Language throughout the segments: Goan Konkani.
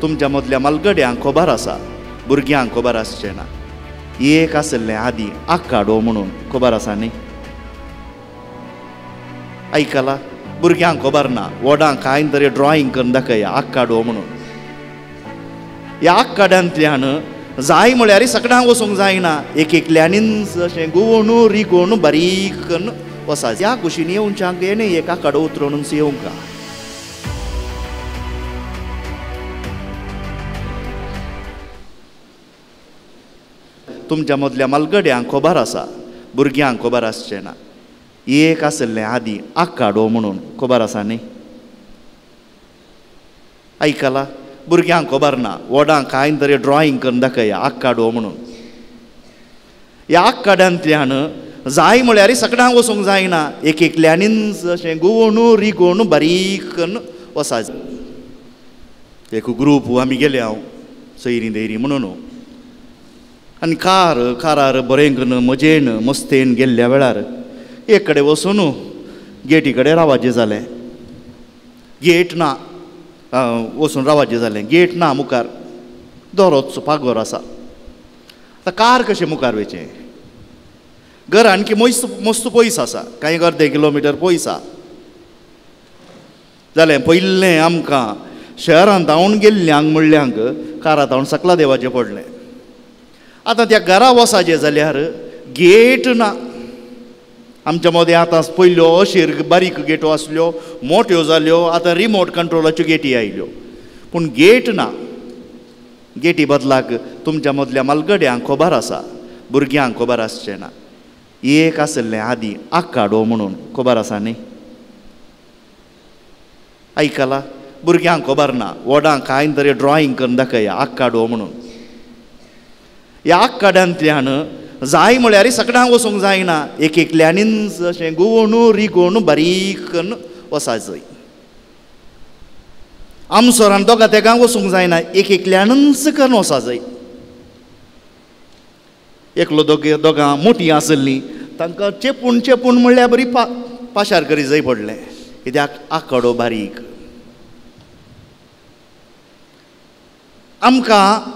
तुमच्या मदल्या मालगड्यांक खबर आसा, भुरग्यांक खबर आसचें ना. एक आसलें आदीं आकाडो म्हणून, खबर आसा न्ही? आयकला? भुरग्यांक खबर ना, व्हडांक कांय तरी ड्रॉइंग करून दाखया आकाडो म्हणून. ह्या आकाड्यांतल्यान जाय म्हळ्यार सगळ्यांक वचूंक जायना, एक एकल्यांनीच अशें गुवोन रिगोवन बारीक करून वसा. ह्या कुशीन येवच्याक येणे एक आकाडो उतरोवनूच येवंक. तुमच्या मदल्या मालगड्यांक खबर आसा, भुरग्यांक खबर आसचें ना. एक आसलें आदीं आकाडो म्हणून, खबर आसा न्ही? आयकला? भुरग्यांक खबर ना, व्हडांक कांय तरी ड्रॉइंग करून दाखया आकाडो म्हणून. ह्या आकाड्यांतल्यान जाय म्हळ्यार सगळ्यांक वचूंक जायना, एक एकल्यांनीच अशें गुवोन रिगोवन बारीक करून वसा. एक ग्रूप आमी गेले हांव सैरी दैरी म्हणून, आनी कार कारार बरें करून मजेन मस्तेन गेल्ल्या वेळार एक कडेन वचून गेटी कडेन रावाचें जालें. गेट ना, वचून रावाचें जालें, गेट ना, मुखार दोरोच पागोर आसा. आतां कार कशें मुखार वयचें? घर आणकी मस्त मस्त पयस आसा, कांय अर्दे किलोमिटर पयस आसा. जालें पयलें आमकां शहरांत धांवन गेल्ल्यांक म्हणल्यांक कारांत धांवन सकला देवाचें पडलें. आतां त्या घरा वसाचें जाल्यार गेट ना. आमच्या मदें आतां पयल्यो अशीर बारीक गेटो आसल्यो, मोट्यो जाल्यो, आतां रिमोट कंट्रोलाच्यो गेटी आयल्यो, पूण गेट ना. गेटी बदलाक तुमच्या मदल्या मालगड्यांक खबर आसा, भुरग्यांक खबर आसचें ना. एक आसलें आदीं आकाडो म्हणून, खबर आसा न्ही? आयकला? भुरग्यांक खबर ना, व्हडांक कांय तरी ड्रॉइंग करून दाखया आकाडो म्हणून. ह्या आकाड्यांतल्यान जाय म्हळ्यार सगळ्यांक वचूंक जायना, एक एकल्यांनीच अशें गुवोन रिगोवन बारीक करून वसाचय. आमसोरान दोगा तेगांक वचूंक जायना, एक एकल्यानूच करून वसाचय. एकलो दोगे दोगां मोटीं आसलीं, तांकां चेपून चेपून म्हणल्यार बरी पाशार करी जाय पडलें, कित्याक आकाडो बारीक. आमकां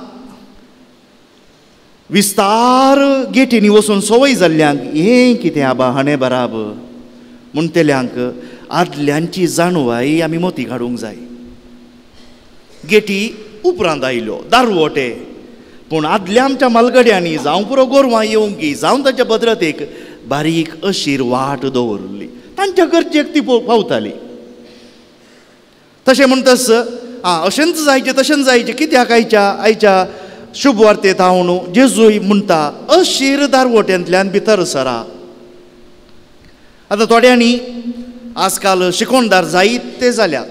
विस्तार गेटींनी वचून संवय जाल्ल्यांक हें कितें आबा हाणें बराब म्हणटल्यांक आदल्यांची जाणवाय आमी मोती काडूंक जाय. गेटी उपरांत आयल्यो दारवोटे, पूण आदल्या आमच्या मालगड्यांनी जावं पुरो गोरवां येवंक जावं ताच्या भद्रतेक बारीक अशीर वाट दवरली, तांच्या गरजेक ती पावताली. तशें म्हणटस आं अशेंच जायचें तशेंच जायचें कित्याक आयच्या आयच्या शुभवार्तेंत हांव जेजूय म्हणटा अशीर दारवट्यांतल्यान भितर सरा. आतां थोड्यांनी आजकाल शिकोणदार जायते जाल्यात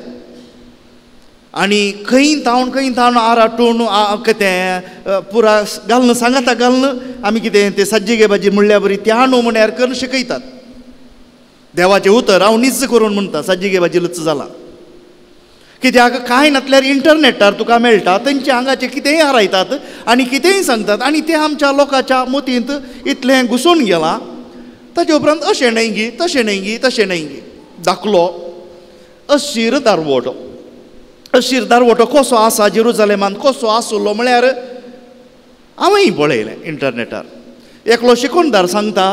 आनी खंय थावन खंय थावन आराटून कितें पुरा घालून सांगाता घालून आमी कितें तें सज्जिगे भाजी म्हणल्या बरी त्या न्हू म्हण्यार करून शिकयतात. देवाचें उतर हांव नीच करून म्हणटा सज्जिगे भाजी लच जालां, कित्याक कांय नासल्यार इंटरनेटार तुका मेळटा, तेंचे हांगाचें कितेंय हारयतात आनी कितेंय सांगतात आनी तें आमच्या लोकांच्या मतींत इतलें घुसून गेलां. ताचे उपरांत अशें न्हय गी तशें न्हय गी तशें न्हय गी. दाखलो अशीर दारवटो, अशीर दारवटो कसो आसा जेरुजलेमान कसो आसलो म्हळ्यार हांवें पळयलें इंटरनेटार. एकलो शिकोणदार सांगता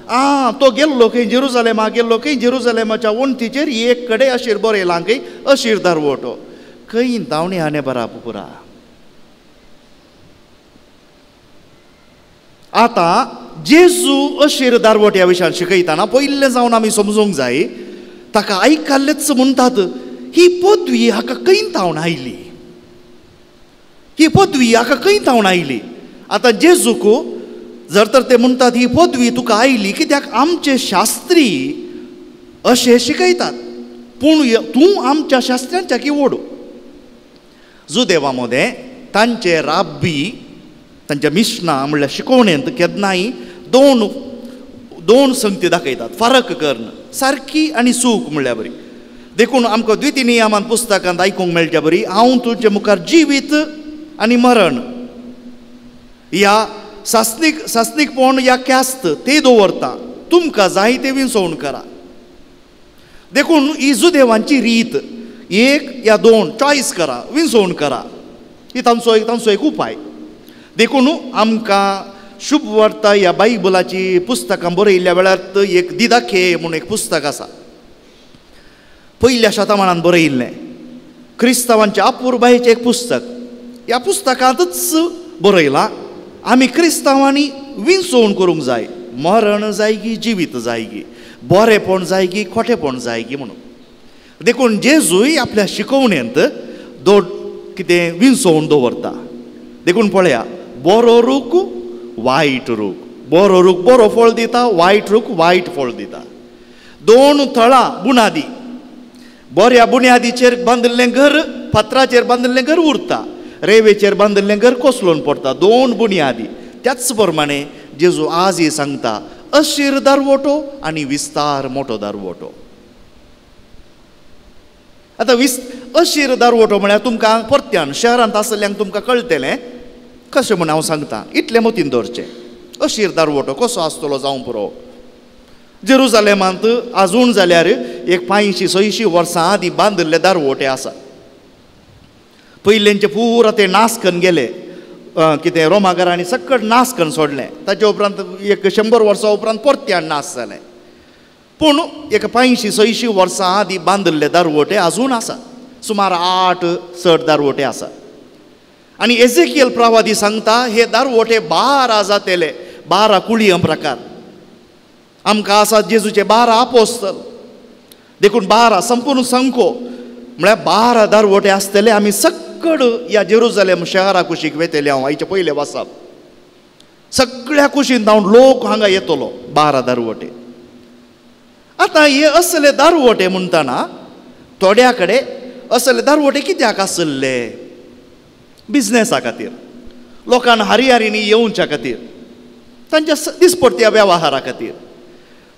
आं तो गेल्लो खंय जेरुजलेमा गेल्लो खंय, जेरुजलेमाच्या वण्टीचेर एक कडेन अशीर बरयलां खंय अशीर दारवटो, खंय धांवणी हाणें बरा पुरा. आतां जेजू अशीर दारवट ह्या विशयान शिकयतना पयलें जावन आमी समजूंक जाय ताका आयकल्लेच म्हणटात ही पदवी हाका खंय थावन आयली, ही पदवी हाका खंय थावन आयली. आतां जेजूक जर तर ते म्हणटात ही पदवी तुका आयली कित्याक आमचे शास्त्री अशें शिकयतात, पूण तूं आमच्या शास्त्र्यांच्या की ओडू. जुदेवा मदें तांचे राब्बी तांच्या मिशना म्हणल्यार शिकोवणेंत केन्नाय दोन दोन संगती दाखयतात फरक करून, सारकी आनी चूक म्हणल्यार बरी. देखून आमकां द्वितीय नियमान पुस्तकांत आयकूंक मेळटा बरी, हांव तुजे मुखार जिवीत आनी मरण ह्या सासनीक सासनीकपण ह्या ख्यास्त ते दवरता, तुमकां जाय ते विंचोवण करा. देखून ही जुदेवांची रीत एक या दोन चॉयस करा, विंचोवण करा. ही तांचो एक उपाय. देखून आमकां शुभ वार्ता ह्या बायबलाची पुस्तकां बरयल्ल्या वेळार एक दिदाखे म्हणून एक पुस्तक आसा, पयल्या शतमानान बरयिल्लें, क्रिस्तांवांच्या अपुरबायेचें एक पुस्तक. ह्या पुस्तकांतच बरयलां आमी क्रिस्तांवांनी विंचोवण करूंक जाय, मरण जायगी जिवीत जायगी, बरेंपण जायगी खोटेपण जायगी म्हणून. देखून जेजूय आपल्या शिकवणेंत दोड कितें विंचोवन दवरता. देखून पळया, बरो रूख वायट रूख, बरो रूख बरो फळ दिता, वायट रूख वायट फळ दिता. दोन थळां बुनादी, बऱ्या बुन्यादीचेर बांदिल्लें घर फातराचेर बांदिल्लें घर उरता, रेवेचेर बांदिल्लें घर कोसळून पडटा. दोन बुन्यादी. त्याच प्रमाणे जेजू आजय सांगता, अशीर दारवटो आनी विस्तार मोटो दारवटो. आतां अशीर दारवटो म्हळ्यार तुमकां परत्यान शहरांत आसल्ल्यांक तुमकां कळटलें कशें म्हूण हांव सांगता, इतलें मतीन दवरचें. अशीर दारवटो कसो आसतलो जावं पुरो. जेरुजालेमांत आजून जाल्यार एक 500-600 वर्सां आदीं बांदिल्ले दारवटे आसा. पयलेंचे पुरा ते नाश करून गेले, कितें रोमागरांनी सकट नाश करून सोडलें. ताचे उपरांत एक 100 वर्सां उपरांत परत्यान नाश जालें. पूण एक 500-600 वर्सां आदीं बांदिल्ले दारवटे आजून आसा, सुमार 8-6 दारवटे आसा. आनी एजेकियल प्रवादी सांगता हे दारवटे 12 जातले, 12 कुळयां प्रकार. आमकां आसा जेजूचे 12 आपोस्तल, देखून 12 संपूर्ण संको म्हळ्यार 12 दारवटे आसतले. आमी सक्कड ह्या जेरुजालेम शहरा कुशीक वेतले. हांव आयचे पयले वाचप सगळ्या कुशीन धांवन लोक हांगा येतलो, 12 दारवटे. आतां हे असले दारवटे म्हणटना थोड्या कडेन असले दारवटे कित्याक आसले? बिजनेसा खातीर, लोकांक हारी हारींनी येवच्या खातीर, तांच्या दिसपडत्या वेव्हारा खातीर.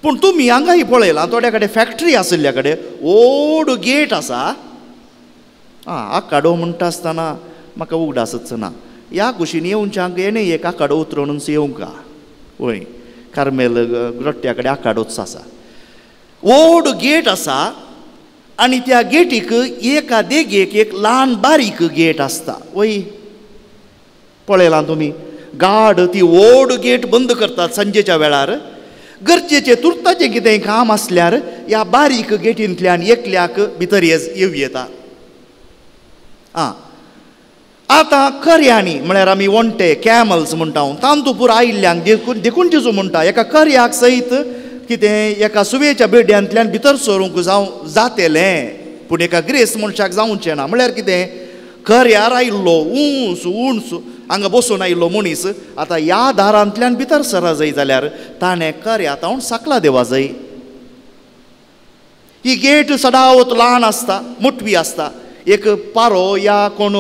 पूण तुमी हांगाय पळयलां, थोड्या कडेन फॅक्टरी आशिल्ल्या कडेन व्हड गेट आसा. आं, आकाडो म्हणटा आसतना म्हाका उगडासच ना, ह्या कुशीन येवच्यांक येणे एक आकाडो उतरोनूच येवंक वय, कार्मेल ग्रोट्ट्या कडेन आकाडोच आसा, व्हड गेट आसा. आनी त्या गेटीक एका देगेक एक ल्हान बारीक गेट आसता. वय पळयलां तुमी, गार्ड ती व्हड गेट बंद करतात सांजेच्या वेळार. गरजेचें तुर्ताचें कितेंय काम आसल्यार ह्या बारीक गेटींतल्यान एकल्याक भितर येवं येता. आं, आतां कर्यांनी म्हळ्यार आमी वण्टे कॅमल्स म्हणटा तांतू पुरो आयिल्ल्यांक देखून देखून जेजू म्हणटा एका कर्याक सयत कितें एका सुवेच्या बेड्यांतल्यान भितर सरूंक जावं जातलें, पूण एका ग्रेस मनशाक जावचें ना. म्हळ्यार कितें, कर्यार आयिल्लो उंच उंच हांगा बसून आयिल्लो मनीस आतां ह्या दारांतल्यान भितर सरा जाय जाल्यार ताणें कर्या तावन साकला देवा जाय. ही गेट सदावत ल्हान आसता, मोटवी आसता, एक पारो या कोण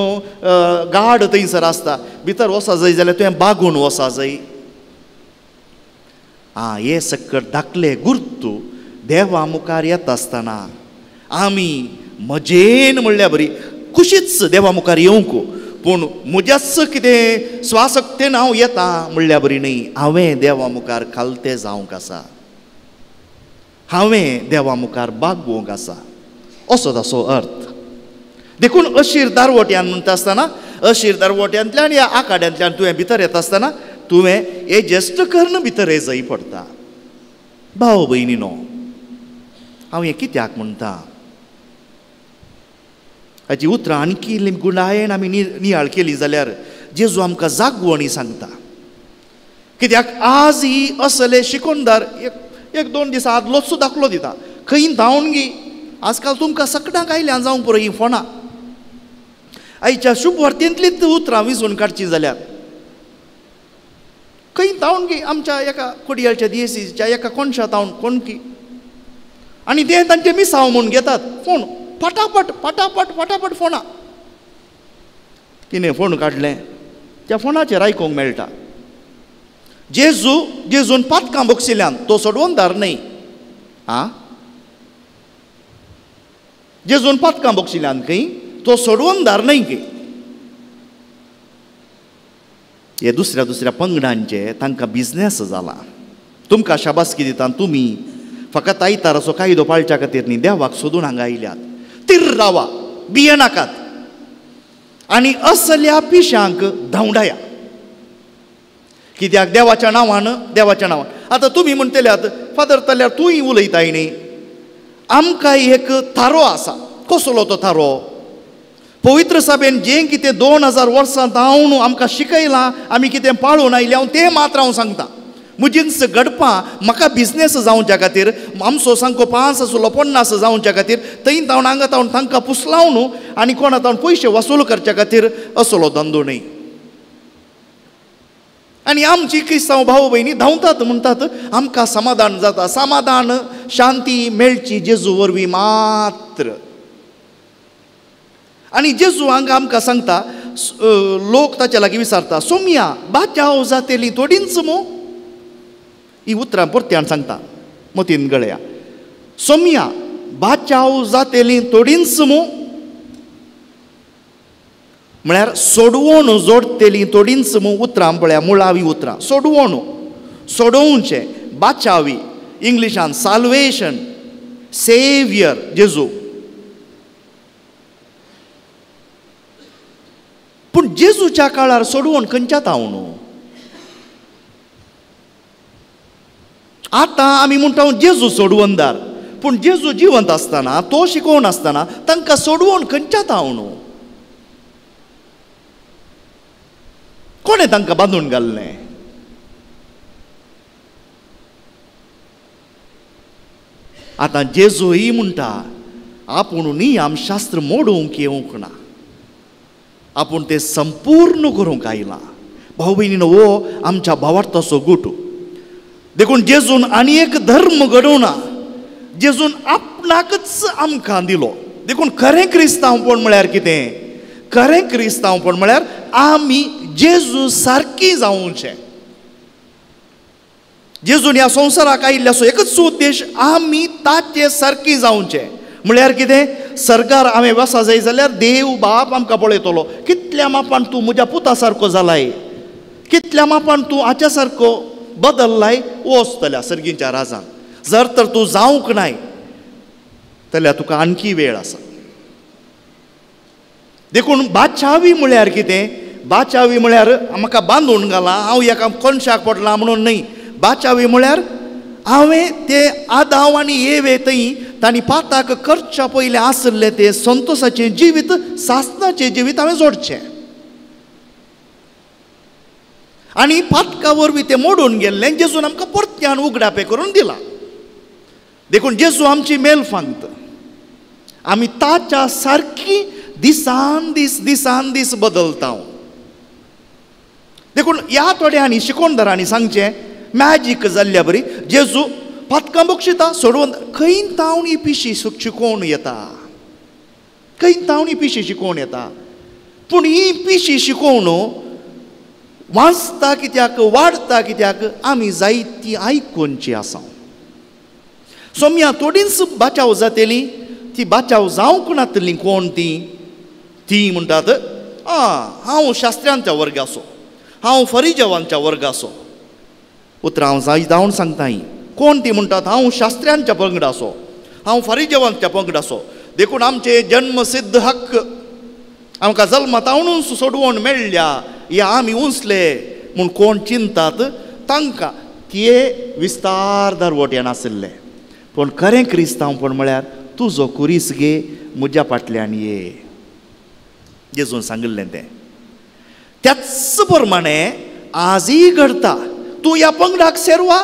गार्ड थंयसर आसता, भितर वचा जाय जाल्यार तुवें बागून वचा जाय. आं, हे सक्कड धाकले गुर्तू देवा मुखार येता आसतना आमी मजेन म्हणल्यार बरी खुशीच देवा मुखार येवंक, पूण म्हज्याच कितें स्वासक्तेन हांव येता म्हणल्यार बरी न्ही. हांवें देवा मुखार खालते जावंक आसा, हांवें देवा मुखार बागोवंक आसा, असो ताचो अर्थ. देखून अशीर दारवट्यान म्हणटा आसतना अशीर दारवट्यांतल्यान ह्या आखाड्यांतल्यान तुवें भितर येता आसतना तुवें एडजस्ट करून भितर येजय पडटा. भाव भयणीनो, हांव हें कित्याक म्हणटा, हाची उतरां आणकी गुणायेन आमी नियाळ केली जाल्यार जेजू आमकां जागवणी सांगता. कित्याक आज ही असले शिकोणदार एक दोन दिसां आदलोच दाखलो दिता, खंय धांवन गी आजकाल तुमकां सकडांक आयल्यान जावंक पुरो हीं फोणां. आयच्या शुभ वार्तेंतलीच उतरां विजून काडचीं जाल्यार खंय धांवन गी आमच्या एका कोडयाळच्या दियेसीच्या एका कोणशा धांवन कोणकी, आनी ते तांचे मिसांव म्हूण घेतात फोन, फटाफट फटाफट फटाफट फोणां. तिणें फोन काडलें, त्या फोनाचेर आयकूंक मेळटा जेजू जेजून पातकां भोगशिल्ल्यान तो सोडवणदार न्हय. आं, जेजून पातकां भोगशिल्ल्यान खंय तो सोडवणदार न्हय की. हे दुसऱ्या दुसऱ्या पंगडांचे तांकां बिजनेस जाला. तुमकां शाबासकी दिता, तुमी फकत आयताराचो कायदो पाळच्या खातीर न्ही, देवाक सोदून हांगा आयल्यात. तीर रावा, भियेनाकात. आनी असल्या पिशांक धांवडाया. कित्याक? देवाच्या नांवान, देवाच्या नांवान. आतां तुमी म्हणटल्यात फादर जाल्यार तूंय उलयताय न्ही, आमकां एक थारो आसा. कसलो तो थारो? पवित्र सभेन जें कितें 2000 वर्सां जावन आमकां शिकयलां, आमी कितें पाळून आयल्या तें मात्र हांव सांगता. म्हजींच घडपां म्हाका बिजनेस जावच्या खातीर, आमचो सामको 5 आसलो 50 जावच्या खातीर थंय तावन हांगा तावन तांकां पुसलावन आनी कोणा तावन पयशे वसूल करच्या खातीर असलो धंदो न्हय. आनी आमची क्रिस्तांव भाव भयणी धांवतात म्हणटात आमकां समाधान जाता. समाधान शांती मेळची जेजू वरवीं मात्र. आनी जेजू हांगा आमकां सांगता, लोक ताच्या लागीं विचारता, सोमया बाचाव जातेली थोडींच मू. ही उतरां परत्यान सांगता, मतीन गळया. सोमया बाचाव जातेली थोडींच मू म्हळ्यार सोडवण जोडतेली थोडींच मू. उतरां पळया, मुळावी उतरां, सोडवण, सोडोवचें, बाचावी, इंग्लिशान साल्वेशन, सेवियर जेजू. पूण जेजूच्या काळार सोडवण खंयच्या तावन? आतां आमी म्हणटा जेजू सोडवणदार, पूण जेजू जिवंत आसतना, तो शिकोवन आसतना तांकां सोडवण खंयच्या तावन? कोणें तांकां बांदून घाल्लें? आतां जेजूय म्हणटा आपूण नियम शास्त्र मोडूंक येवंक ना, आपूण तें संपूर्ण करूंक आयलां. भाव भयणीनो, हो आमच्या भावार्थाचो गुट. देखून जेजून आनी एक धर्म घडोवना, जेजून आपणाकच आमकां दिलो. देखून खरें क्रिस्तांवपण म्हळ्यार कितें? खरें क्रिस्तांवपण म्हळ्यार आमी जेजू सारकी जावचें. जेजून ह्या संवसाराक आयिल्ल्याचो एकच उद्देश, आमी ताचे सारकी जावचें. म्हळ्यार कितें? सरकार हांवें वसा जाय जाल्यार देव बाप आमकां पळयतलो, कितल्या मापान तूं म्हज्या पुता सारको जालाय, कितल्या मापान तूं हाच्या सारको बदल्लाय, वचतल्या सर्गींच्या राजान. जर तर तूं जावंक नाय जाल्यार तुका आणखी वेळ आसा. देखून बाचावी म्हळ्यार कितें? बाचावी म्हळ्यार म्हाका बांदून घाला, हांव एका कोनशाक पडला म्हणून न्हय. बाचावी म्हळ्यार हांवें ते आदाव आनी एवे थंय तांणी पाताक करच्या पयलें आसलें तें संतोसाचें जिवीत, सासनाचें जिवीत हांवें जोडचें. आनी पातका वरवीं तें मोडून गेल्लें जेजून आमकां परत्यान उगडापें करून दिलां. देखून जेजू आमची मेल फांगत, आमी ताच्या सारकी दिसान दीस दिसान दीस बदलता. देखून ह्या थोड्यांनी शिकोणदारांनी सांगचें मॅजीक जाल्ल्या बरी जेजू पातकां बक्षिता सोडून खंय तावन ही पिशी शिकोवन येता, खंय तावन ही पिशी शिकोवन येता. पूण ही पिशी शिकोवन वाचता कित्याक, वाडता कित्याक, आमी जायती आयकुनची आसा. सोम्या थोडींच बाचाव जातेली, ती बाचाव जावंक नातली कोण ती? ती म्हणटात हांव शास्त्र्यांच्या वर्गाचो, हांव फरिजवांच्या वर्गाचो. उतरां हांव जाय जावन सांगता. कोण ती म्हणटात? हांव शास्त्र्यांच्या पंगडाचो, हांव फरिजवांच्या पंगडाचो. देखून आमचे जन्मसिद्ध हक्क आमकां जल्मातावनूच सोडवण मेळ्ळ्या, या आमी उंचले म्हूण कोण चिंतात तांकां ते विस्तार दरवट्यान आशिल्ले. पूण खरें क्रिस्तांवपण म्हळ्यार तुजो कुरीस घे, म्हज्या फाटल्यान ये, जेजून सांगिल्लें तें. त्याच प्रमाणे आजय घडता. तूं ह्या पंगडाक सेरवा,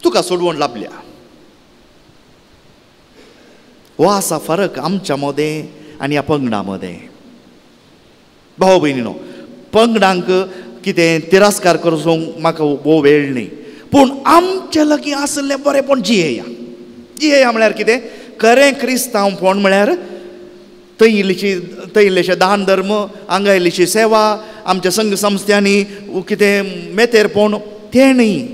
तुका सोडवण लाभल्या. हो आसा फरक आमच्या मदें आनी ह्या पंगडा मदें. भाव भयणीनो, पंगडांक कितें तिरस्कार करचो म्हाका हो वेळ न्ही, पूण आमचे लागीं आसलें बरेंपण जियेया. जियेया म्हळ्यार कितें? खरें क्रिस्तांवपण म्हळ्यार थंय इल्लीशी, थंय इल्लेशे दान धर्म, हांगा इल्लीशी सेवा, आमच्या संघ संस्थ्यांनी कितें मेतेरपण, तें न्ही.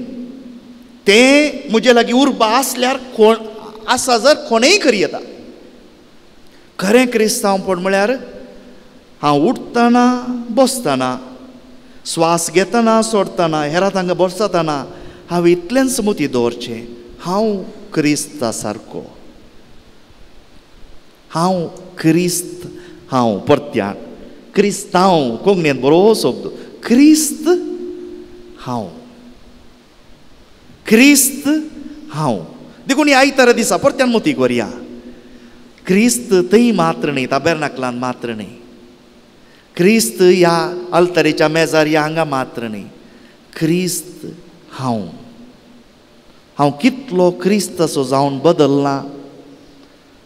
तें म्हजे लागीं उर्बा आसल्यार कोण आसा जर कोणेय करी येता. खरें क्रिस्तांवपण म्हळ्यार हांव उठतना बसतना, श्वास घेतना सोडतना, हेरां तांकां बसतना हांव इतलेंच मती दवरचें, हांव क्रिस्ता सारको, हांव क्रिस्त, हांव परत्यान क्रिस्तांव, कोंकणींत बरो शब्द क्रिस्त हांव, क्रिस्त हांव. देखून ह्या आयतारा दिसा परत्यान मोती व्हरया. क्रिस्त थंय मात्र न्हय, ताबेर्नाकलान मात्र न्हय, क्रिस्त ह्या आल्तरेच्या मेजार ह्या हांगा मात्र न्हय, क्रिस्त हांव. हांव कितलो क्रिस्त असो जावन बदलना,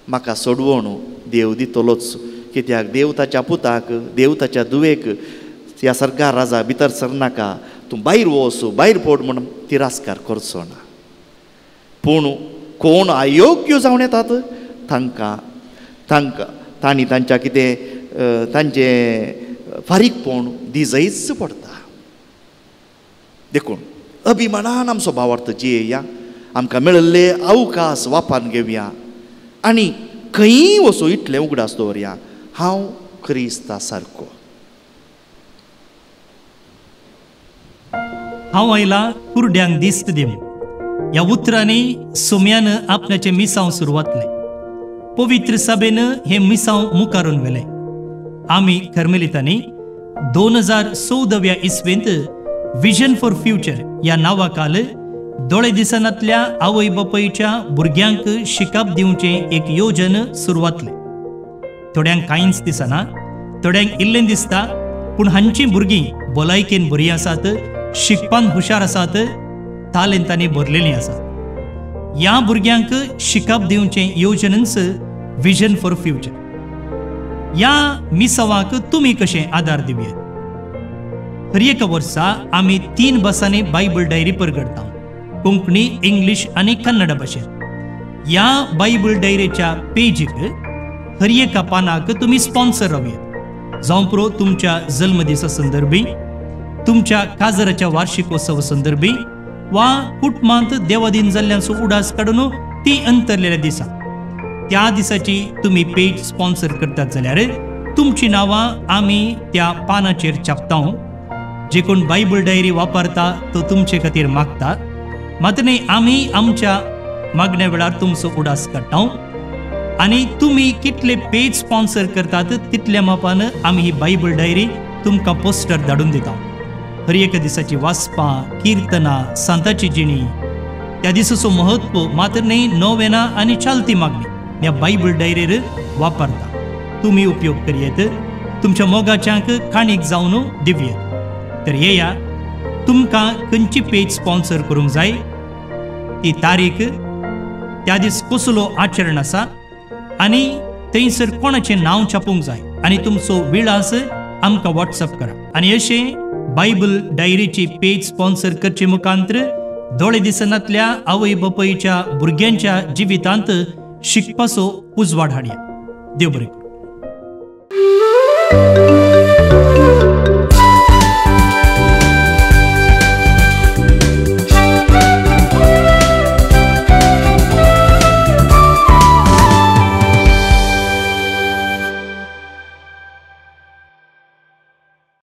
म्हाका सोडवण देव दितलोच. कित्याक देव ताच्या पुताक, देव ताच्या धुवेक ह्या सरकार राजा भितर सरनाका, तूं भायर वच, भायर पड म्हूण तिरस्कार करचो ना. पूण कोण अयोग्य जावन येतात तांकां तांकां तांणी तांच्या कितें तांचें फारीकपण दिजयच पडटा. देखून अभिमानान आमचो भावार्थ जियेया, आमकां मेळिल्ले अवकाश वापरून घेवया आनी खंयी वचूं इतलें उगडास दवरया, हांव क्रिस्ता सारको. हांव आयला कुरड्यांक दिस्त दिवंक. ह्या उतरांनी सोम्यान आपल्याचें मिसांव सुरवातलें. पवित्र सभेन हें मिसांव मुखारून व्हेलें. आमी कर्मेलितांनी 2014व्या इस्वेंत विजन फॉर फ्युचर ह्या नांवाखाल दोळे दिसनातल्या आवय बापायच्या भुरग्यांक शिकप दिवचें एक योजन सुरवातलें. थोड्यांक कांयच दिसना, थोड्यांक इल्लें दिसता, पूण हांचीं भुरगीं भलायकेन बरीं आसात, शिकपान हुशार आसात, तालेंतांनी भरलेलीं आसात. ह्या भुरग्यांक शिकप दिवचें योजनच विजन फॉर फ्युचर. ह्या मिसावाक तुमी कशें आदार दिवयेत? हर एका वर्सा आमी 3 भासांनी बायबल डायरी परगडटा, कोंकणी, इंग्लीश आनी कन्नड भाशेंत. ह्या बायबल डायरीच्या पेजीक हर एका पानाक तुमी स्पॉन्सर रावयेत. जावं पुरो तुमच्या जल्मदिसा संदर्भी, तुमच्या काजराच्या वार्षिकोत्सव संदर्भी, वा कुटुंबांत देवादीन जाल्ल्यांचो उडास काडून ती अंतरलेल्या दिसा त्या दिसाची तुमी पेज स्पॉन्सर करतात जाल्यार तुमची नांवां आमी त्या पानाचेर छापता. जे कोण बायबल डायरी वापरता तो तुमचे खातीर मागता, मात्र न्ही आमी आमच्या मागण्या वेळार तुमचो उडास काडटा आनी तुमी कितले पेज स्पॉन्सर करतात तितल्या मापान आमी ही बायबल डायरी तुमकां पोस्टर धाडून दिता. हर एका दिसाची वाचपां, किर्तनां, सांताची जिणी, त्या दिसाचो म्हत्व, मात्र न्ही नोवेना आनी चालती मागणी ह्या बायबल डायरीर वापरता. तुमी उपयोग करयेत, तुमच्या मोगाच्यांक काणीक जावन दिवयेत. तर येया, तुमकां खंयची पेज स्पॉन्सर करूंक जाय ती तारीख, त्या दीस कसलो आचरण आसा आनी थंयसर कोणाचें नांव छापूंक जाय आनी तुमचो विळास आमकां वॉट्सअप करा. आनी अशें बायबल डायरीची पेज स्पॉन्सर करचे मुखांत्र दोळे दिसनातल्या आवय बापायच्या भुरग्यांच्या जिवितांत शिकपाचो उजवाड हाडया. देव बरें करूं.